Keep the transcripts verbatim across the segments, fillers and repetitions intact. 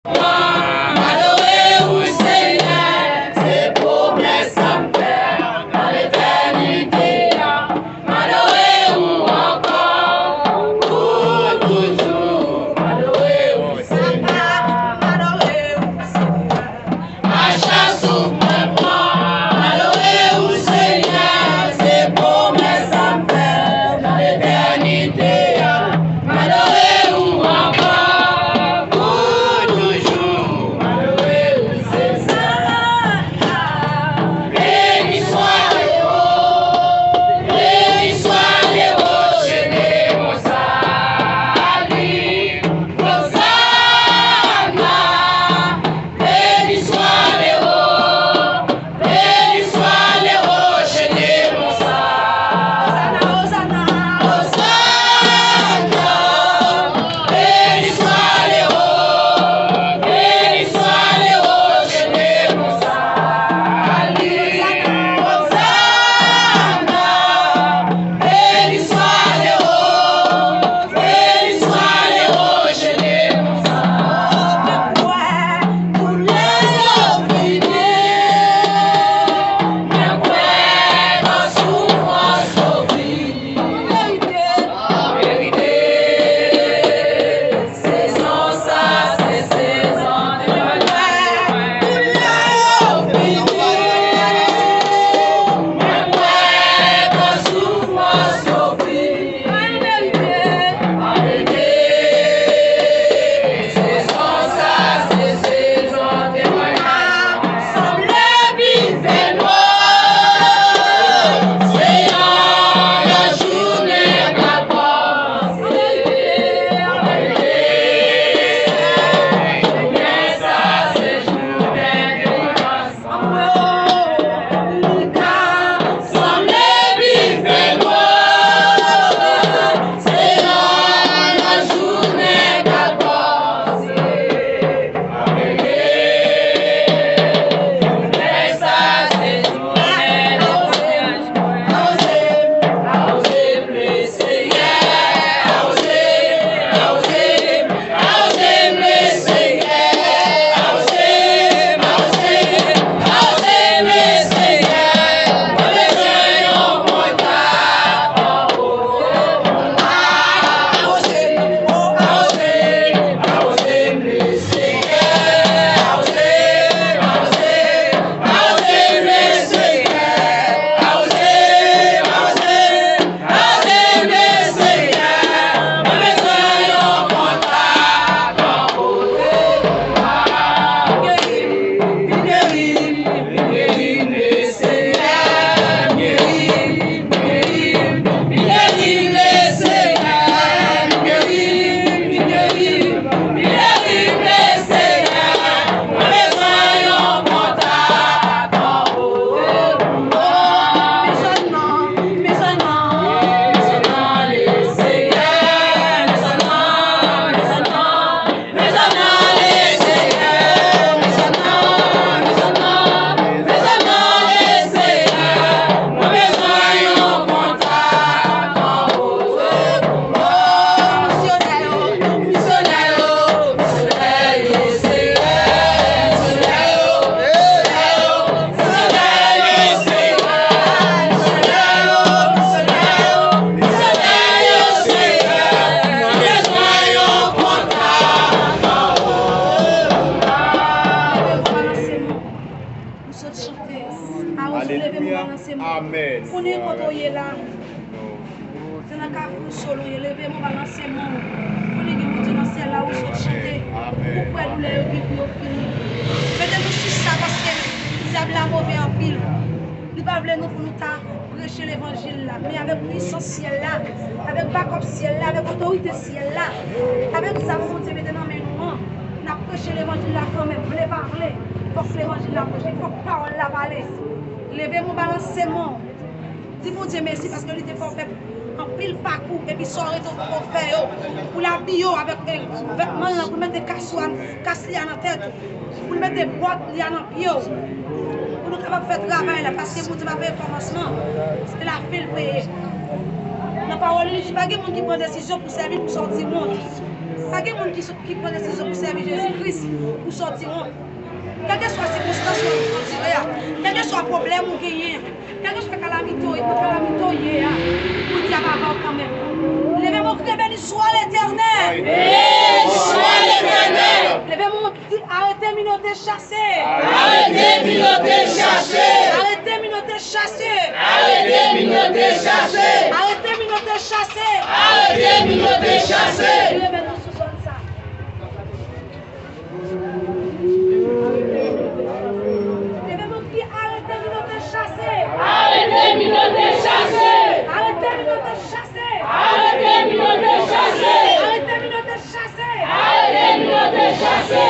M adore ou, Senyè, se pwomès sa m fè nan letènite a. M adore ou ankò pou toujou. M adore ou, Senyè, m adore ou, Senyè. A chak souf mwen pran, m adore ou, Senyè, se pwomès sa m fè nan letènite a. M adore ou ankò pou toujou. M adore ou, Senyè. Beni swa le wo, beni swa le wo, Senyè, mon sali. Osana, beni swa le wo, beni swa le wo, Senyè, mon sali. Osana, Osana, beni swa le wo, beni swa le wo, Senyè, mon sali. Osana, beni swa le wo, beni swa le wo, Senyè, mon sali. Mwen kwè doulè yo fini. Mwen kwè nan soufrans yo fini. An verite, an verite, sezon sa se sezon temwanyaj. Doulè yo fini. Mwen kwè nan soufrans yo fini. An verite, an verite, sezon sa se sezon temwanyaj. Sanble vin fè nwa. Se yon lòt jounen k ap kòmanse. An verite, an verite, jounen sa se jounen delivrans. Nou sot chante. Awo, sou leve mwen balanse mwen. Amèn. Konnen kote w ye la. Se nan kafou Sol ou ye. Leve mwen balanse mwen. Konnen gen Bondye nan syèl la, ou sot chante. Ou kwè doulè yo vin pou yo fini. Mete nou sou sa paske dyab la move anpil. Li pa vle nou pou nou ta preche levanjil la, men avèk pwisans syèl la, avèk bakòp syèl la, avèk otorite syèl la, avèk zam Bondye mete nan men nou an, n ap preche levanjil la kanmenm, vle pa vle, fòk levanjil la preche, fòk pawòl la pale. Leve men w, balanse men w, di Bondye mèsi paske li te fè w fè anpil pakou, epi sa w rete w poko fè yo, pou l abiye w avèk, eh, vètman l lan, pou l mete kas ou a, kas li a nan tèt ou. Pou l mete bòt li a nan pye w. Pou nou kapab fè travay la, paske Bondye pa peye kòmansman. Se lafen l peye. Nan pawòl li, li di, pa gen moun ki pran desizyon pou sèvi pou sa w di wont. Pa gen moun ki, ki pran desizyon pou sèvi Jezi Kris pou sòti wont. Kèlkeswa sikonstans ou sòti la, kèlkeswa pwoblèm ou genyen, kèlkeswa kalamite ou, kalamite ou ye a, Bondye ap avè w kanmenm. Leve men w, kriye, beni swa Letènèl. Beni swa Letènèl. Leve men w, di, arete minote chase. Arete minote chase. Arete minote chase. Arete minote chase. Arete minote chase. Arete minote chase. Leve men w sou zòn sa. Leve men w, kriye, arete minote chase. Arete minote chase. Arete minote chase. Arete minote chase. Arete minote chase. Arete minote chase.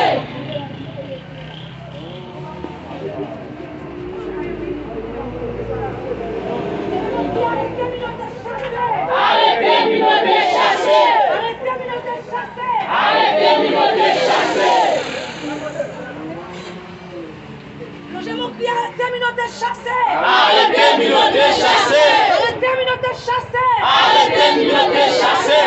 Arete minote chase. Arete minote chase. Arete minote chase. Lonje men w, kriye, arete minote chase. Arete minote chase. Arete minote chase. Arete minote chase.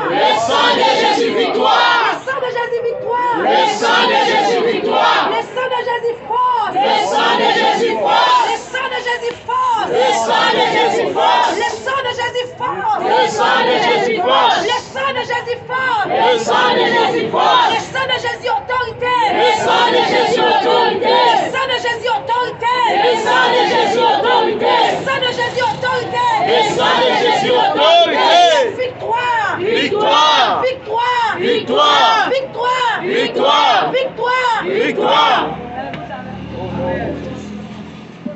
Le sang de Jésus victoire. Le sang de Jésus victoire. Le sang de Jésus victoire. Le sang de Jésus victoire. Le sang de Jésus force. Le sang de Jésus force. Le sang de Jésus force. Le sang de Jésus force. Le sang de Jésus force. Le sang de Jésus force. Le sang de Jésus force. Le sang de Jésus force. Le sang de Jésus autorité. Le sang de Jésus autorité. Le sang de Jésus autorité. Le sang de Jésus autorité. Le sang de Jésus autorité. Le sang de Jésus autorité. Victoire. Victoire. Victoire. Victoire. Victoire. Victoire. Victoire. Victoire.